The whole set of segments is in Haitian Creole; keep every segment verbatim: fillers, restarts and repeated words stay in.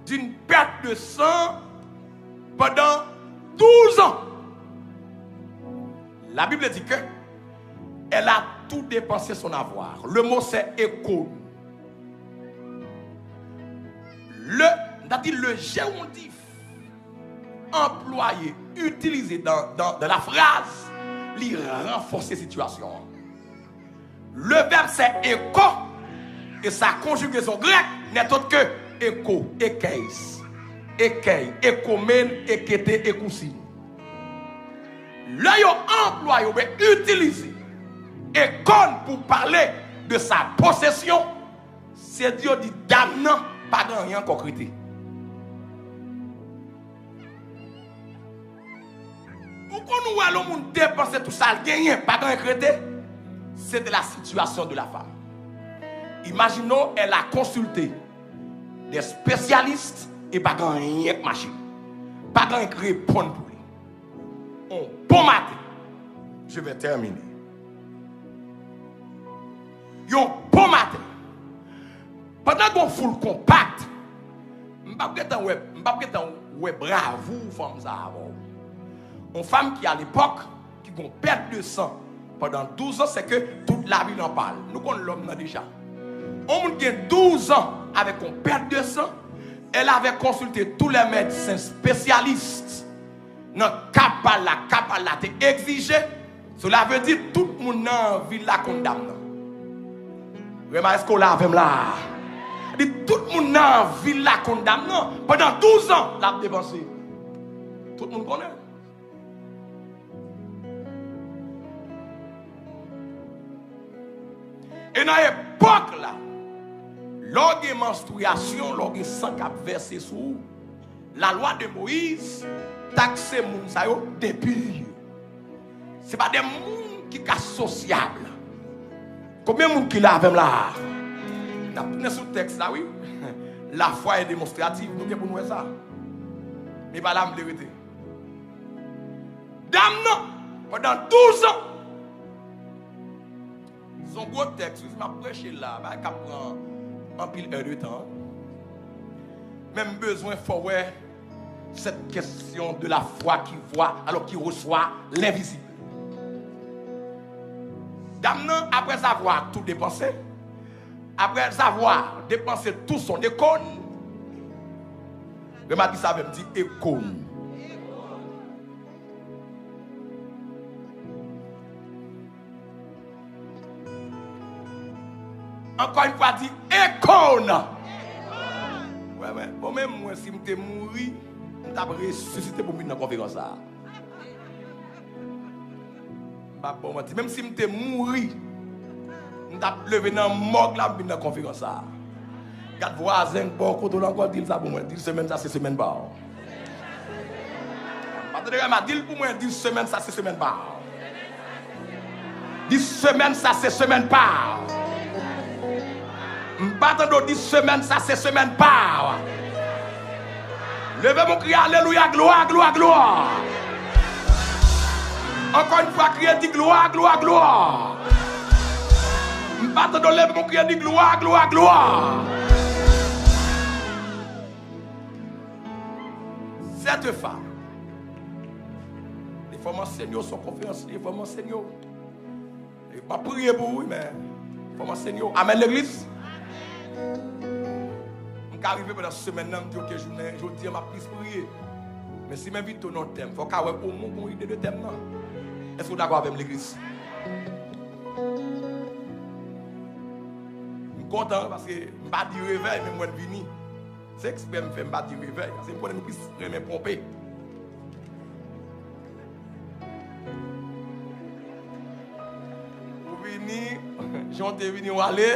d'une perte de sang pendant douze ans. La Bible dit que elle a tout dépensé son avoir. Le mot c'est écono. Le, c'est-à-dire le gérondif employé, utilisé dans, dans, dans la phrase, li ranfòse sitiyasyon an. Le verbe c'est écho et sa conjugaison grecque n'est autre que écho, ékèy, ékèy, ékomèn, ékete, ékousine. Lè yo anplwaye oubyen itilize ékon pou pale de sa posesyon, se di yo di dam nan pa gen anyen ankò k rete. Ou konn ou wè lè yon moun depanse tout sa l genyen, pa gen anyen k rete. Se de la situation de la femme. Imaginons, elle a consulté des spécialistes e pa gen anyen k mache. Pa gen anyen k reponn pou li. On bon maten, je vais terminer. Yon bon maten, pandan gon foul konpakt, m p ap gentan wè, m p ap gentan wè bravou fanm sa avè w. Yon fanm ki alepòk, ki gon pèt de san pandan douz an, se ke tout lavi l an pa l. Nou konn lòm nan deja. Yon moun gen douz an avèk yon pèt de san, elle avait consulté tous les médecins spécialistes. Nan ka pa l la, ka pa l la te egzije, cela veut dire tout moun nan vil la konn dam nan. Rema, èske w la avè m la? Di tout moun nan vil la konn dam nan. Pandan douz an, l ap depanse. Tout moun konnen. E nan epòk la, lè w gen manstriyasyon, lè w gen san k ap vèse sou ou, lalwa de Moyiz takse moun sa yo d enpi. Se pa de moun ki ka sosyab. Konbyen moun ki la avè m la? N ap tounen sou tèks la, wi. Lafwa e demonstratif, nou gen pou n wè sa. Men pa la m vle rete. Dam nan, pandan douz an, se yon gwo tèks, wi, si m ap preche l la, bagay k ap pran anpil è de tan. Men m bezwen fè w wè cette question de la foi qui voit, alors qui reçoit l'invisible. Dam nan, après avoir tout dépensé, après avoir dépensé tout son économie, Rema di sa avè m, di économie. Encore une fois, di économie. Wè, wè. Bon, menm mwen, si m te mouri, m t ap resisite pou m vin nan konferans sa a. M p ap ba w manti. Menm si m te mouri, m t ap leve nan mòg la, m vin nan konferans sa a. Gad vwazen k bò kote w la ankò, di l sa pou mwen. Di l semèn sa se semèn pa w. Patnè, Rema, di l pou mwen, di l semèn sa se semèn pa w. Di semèn sa se semèn pa w. M pa tande w di semèn sa se semèn pa w. Leve pou w kriye alelouya, glwa, glwa, glwa. Encore une fois, kriye, di glwa, glwa, glwa. M pa tande w leve pou w kriye, di glwa, glwa, glwa. Cette femme, li fò m anseye w, se yon konferans li, li fò m anseye w. M ap priye pou ou, wi, men fò m anseye w. Amèn, legliz? M ka rive pandan semèn nan, m di, "Ok, jounen jodi a, m ap plis priye." Men si m envite w nan yon tèm, fò w ka wè omwen w gen yon ide de tèm nan. Èske w dakò avè m, legliz? M kontan, paske m pa di revèy, men mwen vini. Se eksprè m fè, m pa di revèy, paske m konnen nou plis renmen ponpe. Ou vini, jan w te vini, w ale.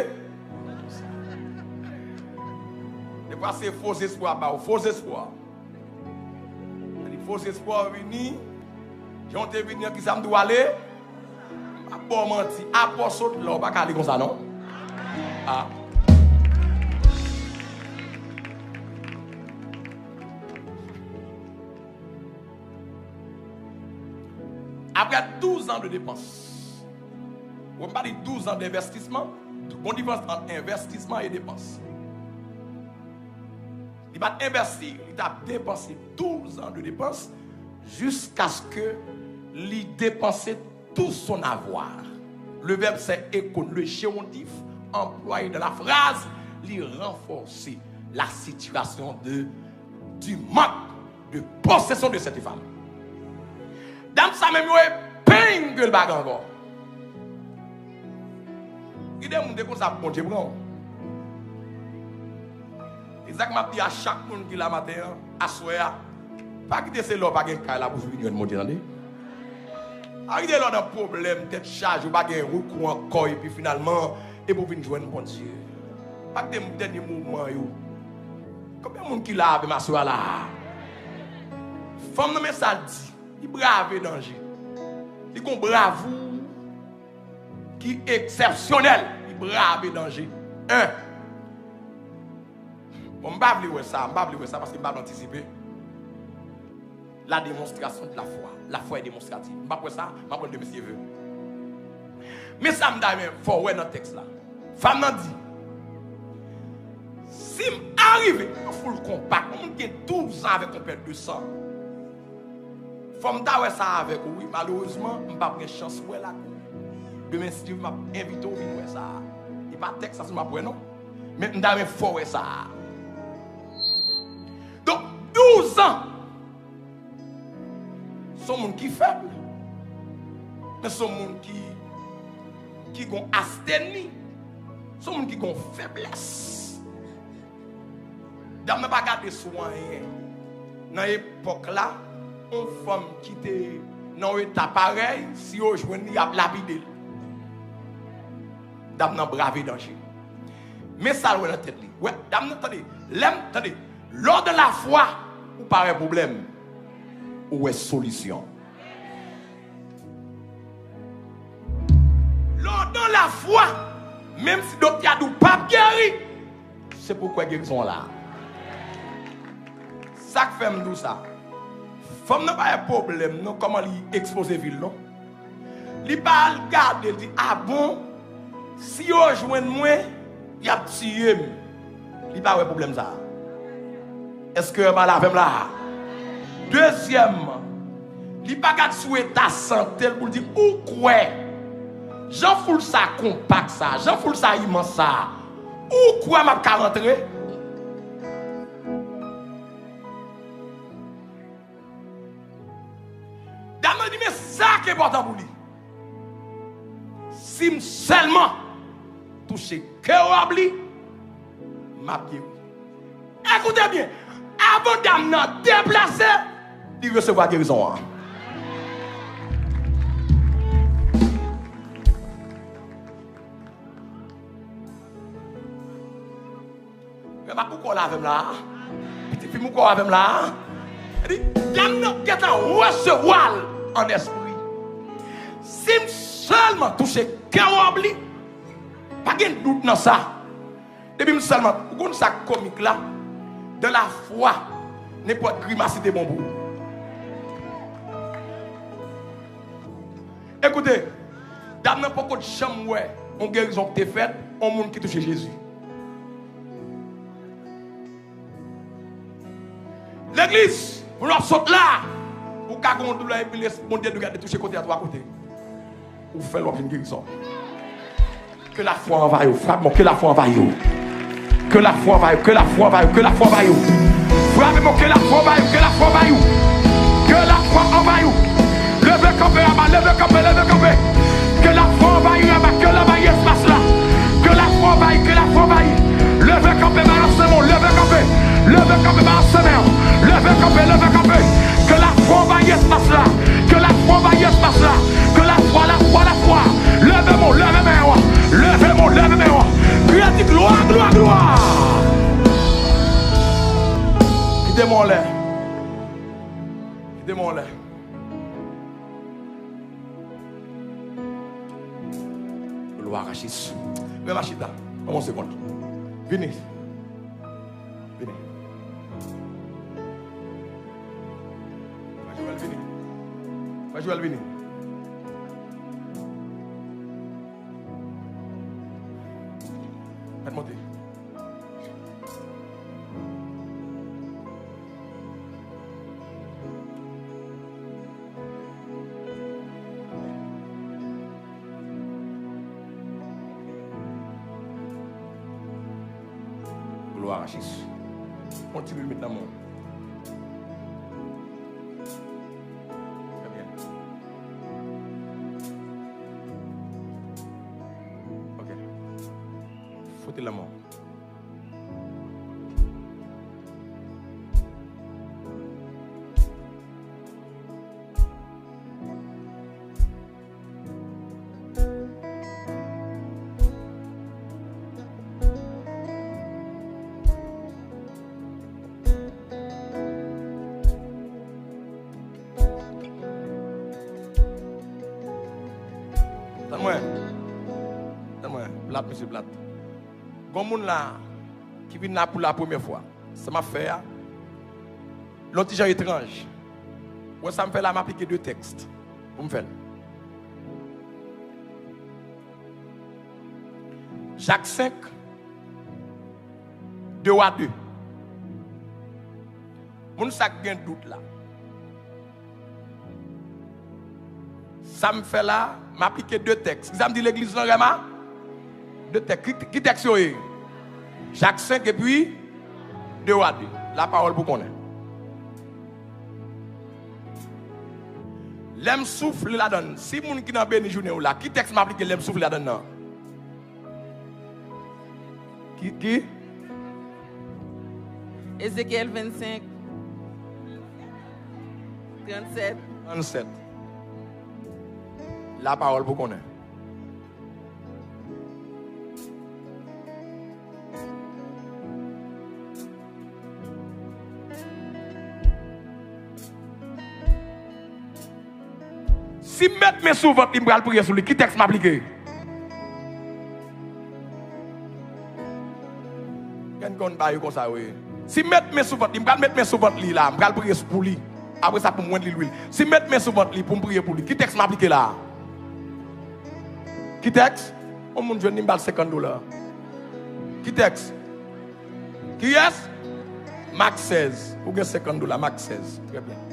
Defwa se fo espwa ba w, fo espwa. Sa di fo espwa, w vini, jan w te vini an, kisa m di w ale? M ap ba w manti, apò sot la, w pa ka ale konsa, non. Ah. Après douze ans de dépenses, ou pa di douz an denvèstisman, gon diferans ant envèstisman e depans. Li pa t enbèsil, li t ap depanse douz an de depans jiskaske li depanse tout son avoir. Le verbe c'est écon, le géondif employé dans la phrase, li ranfòse la situation de, du manque de possession de cette femme. Dam sa menm yo epeng ke l pa gen ankò. Gen de moun te konsa pou Bondye pran w. E sa k m ap di a chak moun ki la maten an, aswè a. Pa kite se lè w pa gen kay la pou w vin jwenn Bondye, tande. Pa kite lè w nan pwoblèm, tèt chaje, ou pa gen rekou ankò, epi finalman, epi w vin jwenn Bondye. Pa kite dènye moman yo. Konbyen moun ki la avè m aswè a la? Fanm nan men sa l di, li brave danje. Li gon bravou ki eksepsyonèl. Li brave danje. En. Bon, m pa vle wè sa, m pa vle wè sa paske m pa vle antisipe. La démonstration de la foi. La foi est démonstrative. M pa wè sa, m ap wè l demen si Dye vle. Men sa m ta renmen fè w wè nan tèks la. Fanm nan di, si m arive, yon foul konpak, yon moun gen douz an avèk yon pèt de san. Fò m ta wè sa avèk ou, wi. Malerezman, m p ap gen chans wè l ak ou. Demen, si Dye vle, m ap envite w vin wè sa. E pa tèks la sèlman m ap wè, non. Men m ta renmen fè w wè sa. Donk, douz an, se yon moun ki fèb. Men se yon moun ki, ki gon asteni. Se yon moun ki gon feblès. Dam nan pa gade sou anyen. Nan epòk la, yon fanm ki te nan yon eta parèy, si yo jwenn li, y ap lapide l. Dam nan brave danje. Men sa l wè nan tèt li. Wè, dam nan, tande, lè m, tande, lè w dans la foi, ou pa wè pwoblèm, ou wè solisyon. Lè w dans la foi, menm si doktè a di w p ap geri, se pou w kwè gerizon an la. Sa k fè m di w sa? Fanm nan pa wè pwoblèm, non, kòman li ekspoze vi l, non. Li pa al gade, li di, "A bon, si yo jwenn mwen, y ap tiye m." Li pa wè pwoblèm sa a. Èske w anba avè m la? Dezyèmman, li pa gad sou eta sante l pou l di, "Ou kwè, jan foul sa konpak sa, jan foul sa imans sa, ou kwè m ap ka rantre?" Dam nan di, "Men sa k enpòtan pou li. Si m sèlman touche kè wòb li, m ap geri." Ekoute byen, avan dam nan deplase, li resevwa gerizon an. Rema, ou kwè w la avè m la a? Pitit fi m, ou kwè w avè m la a? Li di, dam nan gentan resevwa l an espri. Si m sèlman touche kè wòb li, pa gen dout nan sa. Depi m sèlman, ou konn sa k komik la? Dans la foi, nenpòt grimas li te bon pou ou. Ekoute, dam nan poko janm wè yon gerizon ki te fèt, yon moun ki touche Jezi. Legliz, pou lè w ap sot la, ou ka gen yon doulè epi lespri Bondye di w gade touche kote a twa kote. Ou fè l, w ap jwenn gerizon. Que la foi envahit vous. Frappe, mon, que la foi envahit vous. Que la foi envahit, que la foi envahit, que la foi envahit vous. Frappe, mon, que la foi envahit, que la foi envahit vous. Que la foi envahit vous. Leve kanpe, Rama, leve kanpe, leve kanpe. Que la foi envahit, Rama, que l anvayi espas la. Que la foi envahit, que la foi envahit. Leve kanpe, balanse men w, leve kanpe. Leve kanpe, balanse men w. Leve kanpe, leve kanpe. Que la foi envahit espas la. Que la foi envahit espas la. Que la foi, la foi, la foi. Leve men w, leve men w. Leve men w, leve men w. Kriye, di glwa, glwa, glwa. Kite men w anlè. Kite men w anlè. Glwa a Jezi. Rema, chita. Ban m yon segonn. Vini. Vini. Frè Joel, vini. Frè Joel, vini. Mèt monte. Jezi. Yon ti lwil met nan men w. Trè byen. Ok. Fwote l nan men w. Tann mwen. Tann mwen. Plat, mesye Plat. Gon moun la ki vin la pou la premyè fwa. Sa m ap fè a, l on ti jan etranj. Ou wè sa m fè la, m aplike de tèks pou m fè l. Jak senk, de wa de. Moun sa k gen dout la. Sa m fè la, m aplike de tèks. Kisa m di legliz lan, Rema? De tèks. Ki, ki tèks yo ye? Jak senk epi de wa de. Lapawòl pou konnen. Lè m soufle ladann, si moun ki nan beni jounen w la, ki tèks m aplike lè m soufle ladann nan? Ki, ki? Ezekyèl vennsenk, trannsèt. Trannsèt. Lapawòl pou konnen. Si m met men sou vant li, m pral priye sou li. Ki tèks m aplike? Gen konn ba yo konsa, wi. Si m met men sou vant li, m pral met men sou vant li la. M pral priye pou li. Apre sa, pou m jwenn li lwil. Si m met men sou vant li pou m priye pou li, ki tèks m aplike la? Ki tèks? Yon moun jwenn li, m ba l senkant dola. Ki tèks? Kiyès? Mak sèz. Ou gen senkant dola, Mak sèz. Trè byen.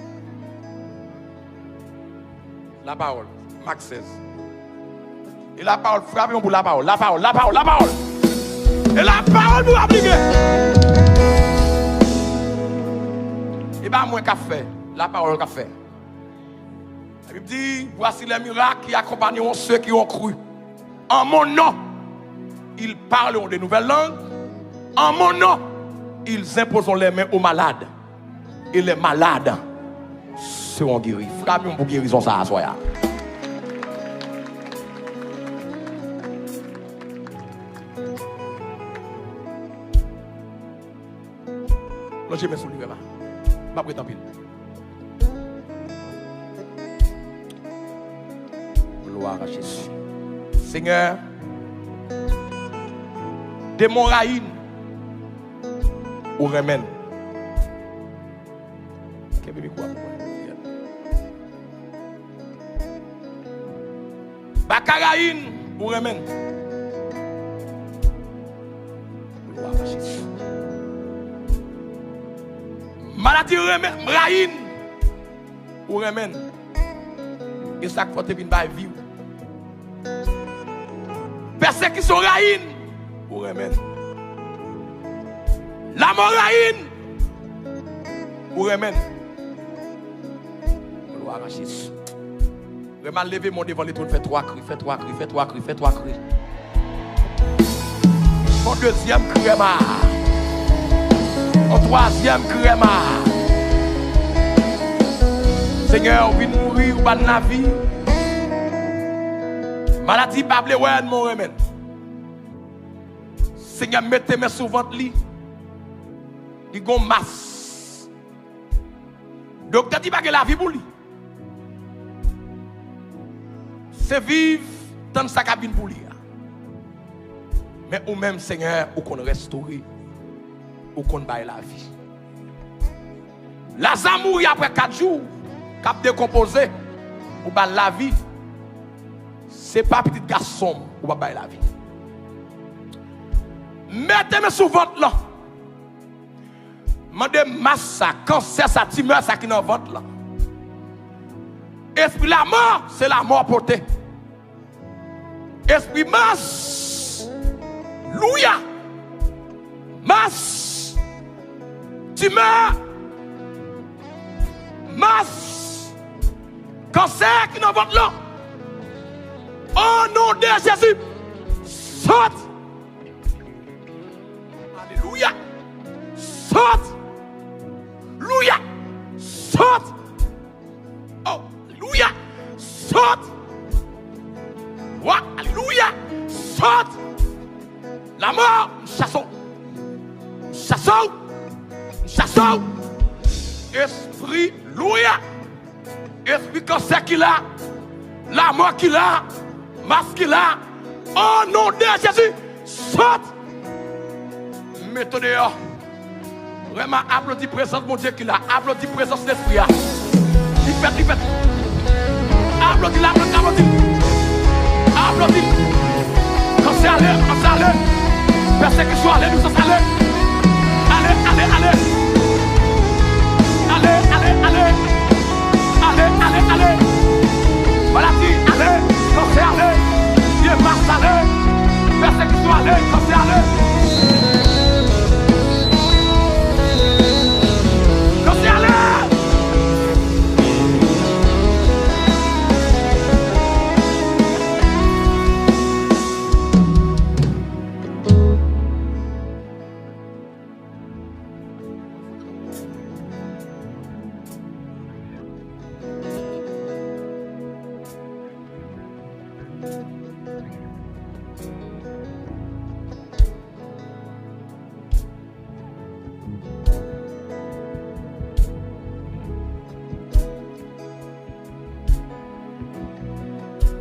Lapawòl. Mak sèz. E lapawòl, frape yon pou lapawòl. Lapawòl, lapawòl, lapawòl. E lapawòl pou aplike. E pa mwen k ap fè. Lapawòl k ap fè. Labib di, voici les miracles qui accompagneront ceux qui ont cru. En mon nom, ils parleront de nouvelles langues. En mon nom, ils imposeront les mains aux malades. Et les malades seront guéris. Frape yon pou gerizon sa aswè a. Lonje men sou li, Rema. M ap ret anpil. Glwa a Jezi. Senyè, demon rayi n, ou renmen n. Kenbe mikwo a pou mwen. Baka rayi n, ou renmen n. Glwa a Jezi. Maladi renmen, rayi n, ou renmen n. E sa k fè w te vin bay vi w. Pèsekisyon rayi n, ou renmen n. Lamò rayi n, ou renmen n. Glwa a Jezi. Rema, leve men w devan letwòn, fè twa kri, fè twa kri, fè twa kri, fè twa kri. Fè yon dezyèm kri, Rema. Yon twazyèm kri, Rema. Senyè, ou vin mouri, ou ba n lavi. Maladi pa vle wè n, men w renmen n. Senyè, mete men sou vant li. Li gon mas. Doktè di pa gen lavi pou li. Se viv, tann sa k ap vin pou li a. Men ou menm, Senyè, ou konn restore, ou konn bay lavi. Laza mouri apre kat jou, k ap dekonpoze, ou ba l lavi. Se pa pitit gason m, ou pa bay lavi. Mete men sou vant lan. Mande mas sa, kansè sa, timè sa ki nan vant lan. Espri lamò, se lamò pote. Espri mas, louya, mas, Timè, mas, kansè ki nan vant lan. O non de Jezi, sot! Alelouya! Sot! Louya! Sot! Oh, alelouya! Sot! Wa, alelouya! Sot! Lamò, m chase w! M chase w! M chase w! Espri, louya! Espri kansè ki la, lamò ki la, mas ki la, o non de Jezi, sot! Mete w deyò. Rema, aplodi prezans Bondye ki la. Aplodi prezans Lespri a. Li fèt, li fèt. Aplodi l, aplodi l, aplodi l. Aplodi l. Kansè ale, kansè ale. Pèsekisyon ale, nwizans ale. Ale, ale, ale. Ale, ale, ale. Ale, ale, ale. Maladi ale, kansè ale, vye mas ale, pèsekisyon ale, kansè ale. Kansè ale!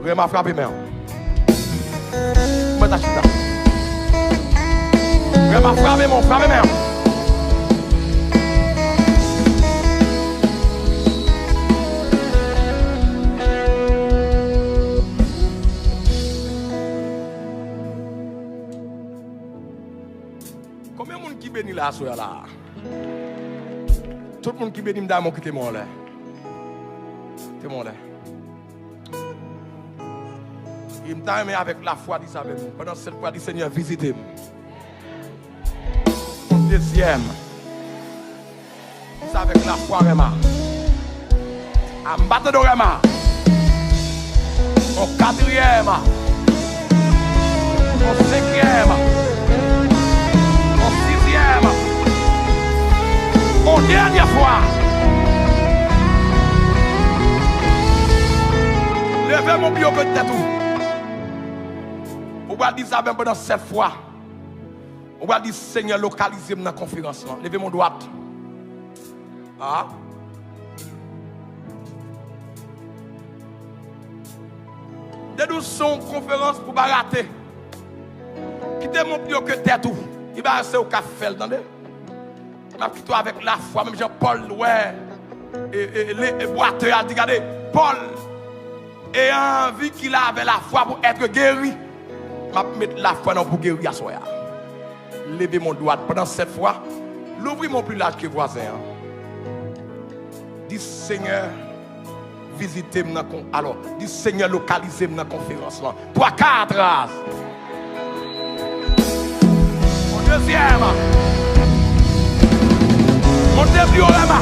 Rema frape men an. Mwen ta chita. Rema frape men an, frape men an. Konbyen moun ki beni la aswè a la? Tout moun ki beni m, da men w kite men w anlè. Kite men w anlè. E m ta renmen avèk lafwa di sa avè m. Pandan sèt fwa, di, Senyè, vizite m. Yon dezyèm. Di sa avèk lafwa, Rema. A, m pa tande w, Rema. Yon katriyèm. Yon senkyèm. Yon sizyèm. Yon dènyè fwa. Leve men w pi wo ke tèt ou. Ou pral di sa avè m pandan sèt fwa. Ou pral di, Senyè, lokalize m nan konferans lan. Leve men w dwat. A. M te di w se yon konferans pou pa rate. Kite men w pi wo ke tèt ou. Li pa se ou k ap fè l, tande. M ap kite w avèk lafwa, menm jan Pòl wè, e, e, le, e, bwatè a, di, gade, Pòl, ayant vécu avec la foi pour être guéri. M ap met lafwa nan w pou geri aswè a. Leve men w dwat pandan sèt fwa. Louvri men w pi laj ke vwazen an. Di, Senyè, vizite m nan kon-, alò, di, Senyè, lokalize m nan konferans lan. Twa, kat. Yon dezyèm. Monte pi wo, Rema.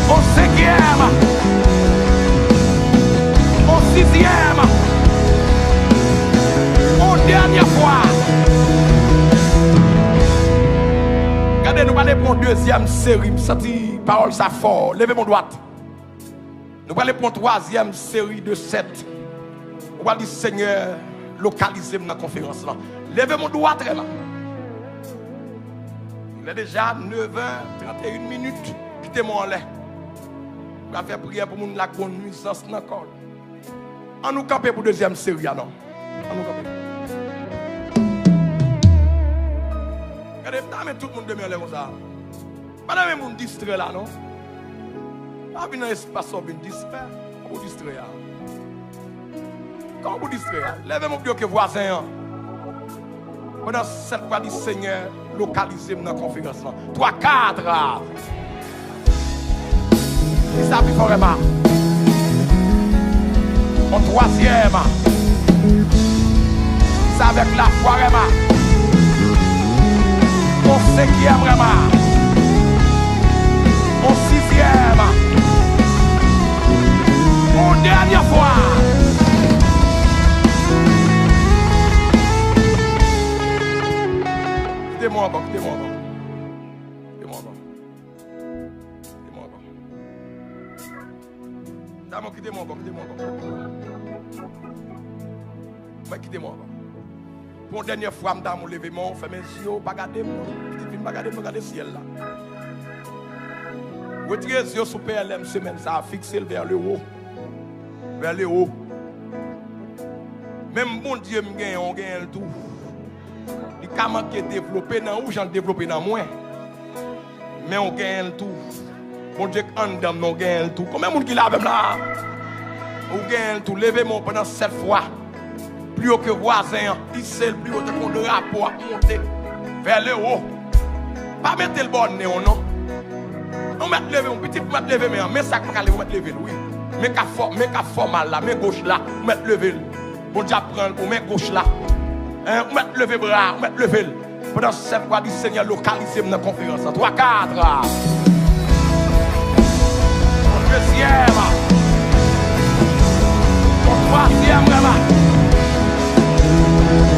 Yon senkyèm. Yon sizyèm. Yon dènyè fwa. Gade, nou prale pran yon dezyèm seri. M santi pawòl sa fò. Leve men w dwat. Nou prale pran twazyèm seri de sèt. Ou pral di, Senyè, lokalize m nan konferans lan. Leve men w dwat, Rema. Il est déjà neuf heures trente et une minutes. Kite men w anlè. M pral fè priyè pou moun la k gon nwizans nan kò l. Ann nou kanpe pou dezyèm seri a, non? Ann nou kanpe. Gade, m ta renmen tout moun de men anlè konsa. Pa nan men moun distrè la, non. Pa vin nan espas sa w vin distrè. Kòman pou distrè a? Kòman pou distrè a? Leve men w pi wo ke vwazen an. Pandan sèt fwa, di, Senyè, lokalize m nan konferans lan. Twa, kat. Di sa pi fò, Rema. Yon twazyèm. Di sa avèk lafwa, Rema. Yon senkyèm, Rema. Amon, kite mwen ankò, kite mwen ankò. Mwen kite mwen ankò. Pou yon dènyè fwa, m ta mou leve men w, fèmen zye w, pa gade m non. Pitit fi m, pa gade m non, gade syèl la. Retire zye w sou P L M semèn sa a, fikse l vers le haut. Vers le haut. Menm Bondye m genyen, w genyen l tou. Li ka manke devlope nan ou jan l devlope nan mwen. Men w genyen l tou. Bondye k anndan m nan, w genyen l tou. Konbyen moun ki la avè m la a? Ou genyen l tou. Leve men w pandan sèt fwa. Pli wo ke vwazen an. Ise l pli wo tankou yon drapo ap monte. Vers le haut. Pa mete l bò nen w non. Ou mèt leve, yon pitit ou mèt leve men an. Men sa k pa ka leve, ou mèt leve l, wi. Men k ap fè, men k ap fè w mal la, men goch la, ou mèt leve l. Bondye ap pran l pou men goch la. Hein, ou mèt leve bra, ou mèt leve l. Pandan sèt fwa, di Senyè, lokalize m nan konferans lan. Twa, kat. Yon dezyèm. Yon twazyèm, vrèman.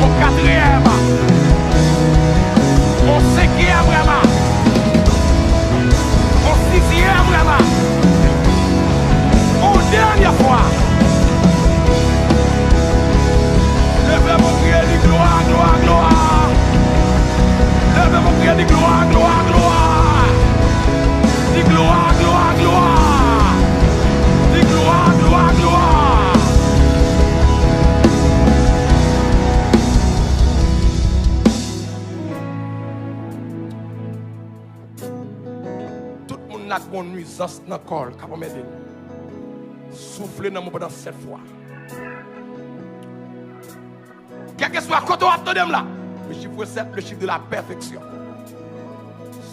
Yon katriyèm. Yon senkyèm, vrèman. Yon sizyèm, vrèman. Yon dènyè fwa. Leve men w, kriye, di glwa, glwa, glwa. Leve men w, kriye, di glwa, glwa, glwa. Di glwa, glwa, glwa. Di glwa, glwa, glwa. Tout moun la k gon nwizans nan kò l k ap anmède l. Soufle nan men w pandan sèt fwa. Kèlkeswa kote w ap tande m la, le chiffre sept, le chiffre de la perfection.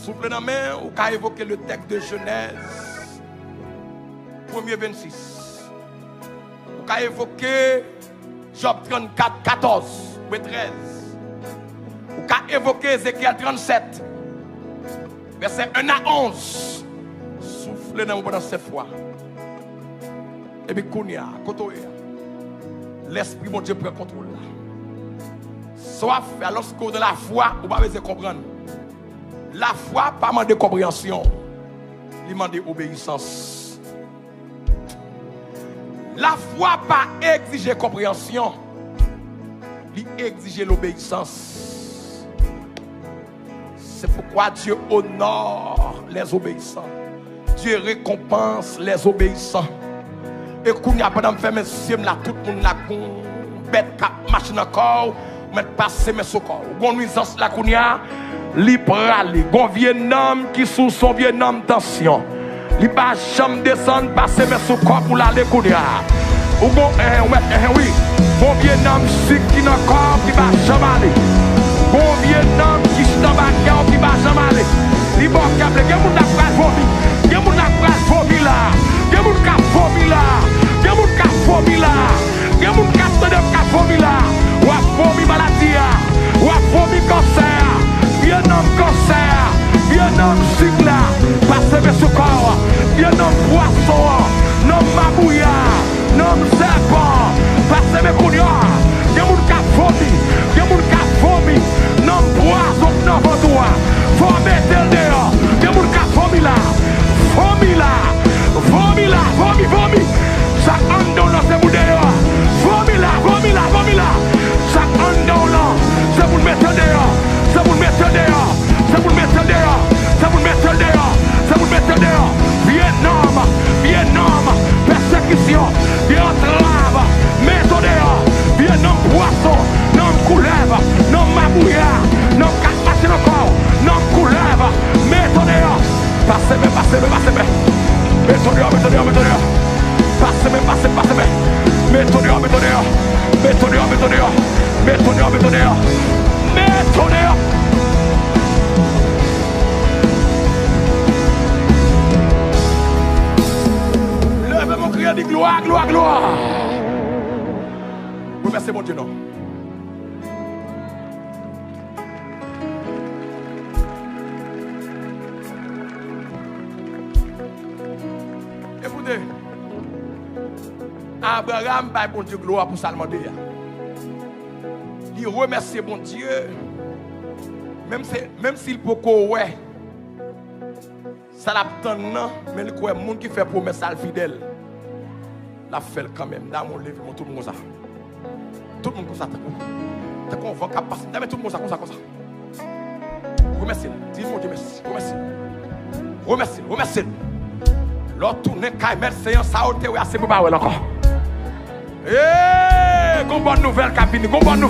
Soufle nan men w, ou ka evoke le texte de Genèse, premye vennsis. Ou ka evoke Jòb trannkat, katòz, oubyen trèz. Ou ka evoke Ezekyèl trannsèt, vèsè en a onz. Soufle nan men w pandan sèt fwa. Epi kounye a, kote w ye a, Lèspri Bondye pran kontwòl la. Sa w ap fè, alòske w nan lafwa, ou pa bezwen konprann. Lafwa pa mande konpreyansyon, li mande obeyisans. Lafwa pa egzije konpreyansyon, li egzije lobeyisans. C'est pourquoi Dieu honore les obéissants. Dieu récompense les obéissants. E kounye a, pandan m fèmen zye m la, tout moun la, gon bèt k ap mache nan kò w, ou mèt pase men sou kò w. Gon nwizans la kounye a, li prale. Gon vye nanm ki sou, se yon vye nanm tansyon. Li pa janm desann, pase men sou kò pou l ale kounye a. Ou gon, eh, ou mèt, eh, wi. Gon vye nanm sik ki nan kò w ki pa janm ale. Gon vye nanm ki chita anba kè w ki pa janm ale. Li ba w kè ble. Gen moun la k pral vomi. Gen moun la k pral vomi la. Gen moun k ap vomi la. Gen moun k ap vomi la. Gen moun k ap tande m k ap vomi la. W ap vomi maladi a. W ap vomi kansè a. Vye nanm kansè a. Vye nanm sik la. Pase men sou kò w. Vye nanm pwason an. Nanm mabouya. Nanm sèpan. Pase men kounye a. Gen moun k ap vomi. Gen moun k ap vomi. Nanm pwazon k nan vant ou a. Fò w mete l deyò. Gen moun k ap vomi la. Vomi la. Vomi la. Vomi, vomi. Sa k anndan w lan se pou deyò a. Vomi la, vomi la, vomi la. Sa k anndan w lan se pou n mete l deyò. Se pou n mete l deyò. Se pou n mete l deyò. Se pou n mete l deyò. Se pou n mete l deyò. Vye nanm, vye nanm pèsekisyon, vye antrav, mete w deyò. Vye nanm pwason, nanm koulèv, nanm mabouya, nanm k ap mache nan kò w, nanm koulèv, mete w deyò. Pase men, pase men, pase men. Mete w deyò, mete w deyò, mete w deyò. Pase men, pase men, pase men. Mete w deyò, mete w deyò. Mete w deyò, mete w deyò. Mete w deyò, mete w deyò. Mete w deyò. Leve men w, kriye, di glwa, glwa, glwa. Remèsye Bondye non. Ekoute, Abraram bay Bondye glwa pou sa l mande a. Li remèsye Bondye, menm se, menm si l poko wè sa l ap tann nan, men li kwè moun ki fè pwomès la, l fidèl. L ap fè l kanmenm. Damou leve, mwen tout moun konsa. Tout moun konsa, tankou, tankou yon van k ap pase. Dame tout moun konsa, konsa, konsa. Remèsye l. Di Bondye mèsi. Remèsye l. Remèsye l. Remèsye l. Lè w tounen kay mèt, se yon sa ou te wè a, se pou pa wè l ankò. Ee, gon bòn nouvèl k ap vini. Gon bòn nouvèl.